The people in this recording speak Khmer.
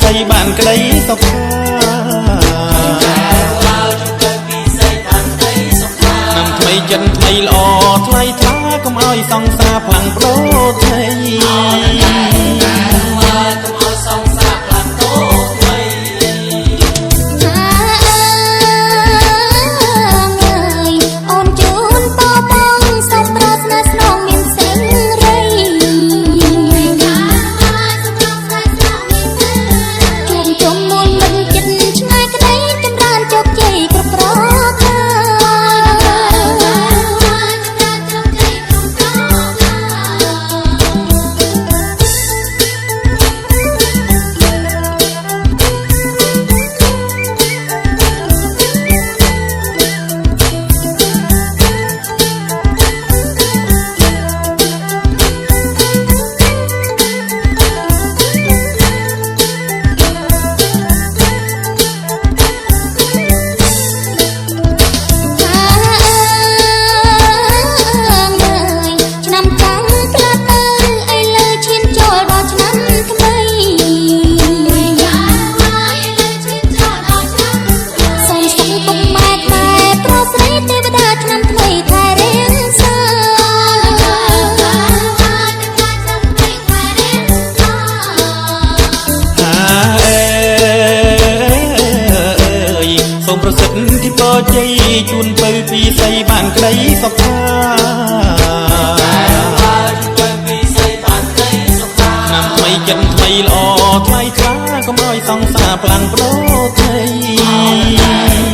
សីបានក្តីសុខា ឆ្នាំថ្មីចិនថ្មីល្អថ្លៃថ្លាកុំឲ្យសង្សារផ្លាំងប្ដូរថ្មី អូនជូនពរបងសូមប្រាថ្នាស្នងមានសេរីជួបជុំមូលមិនចិត្តឆ្ងាយក្តីចម្រើនជោគជ័យគ្រប់ប្រការ ឆ្នាំចាំងផ្លាត់ទៅឥឡូវឈានចូលដល់ឆ្នាំថ្មីសូមសុខពុកម៉ែខ្មែរប្រុសស្រីទេវតាឆ្នាំថ្មីថែរក្សា ហាអើយសូមប្រសិទ្ធិពរជ័យជូនពៅពីសីបានក្តីសុខាឆ្នាំថ្មីចិនថ្មីល្អថ្លៃថ្លាកុំឲ្យសង្សារផ្លាំងប្ដូរថ្មី។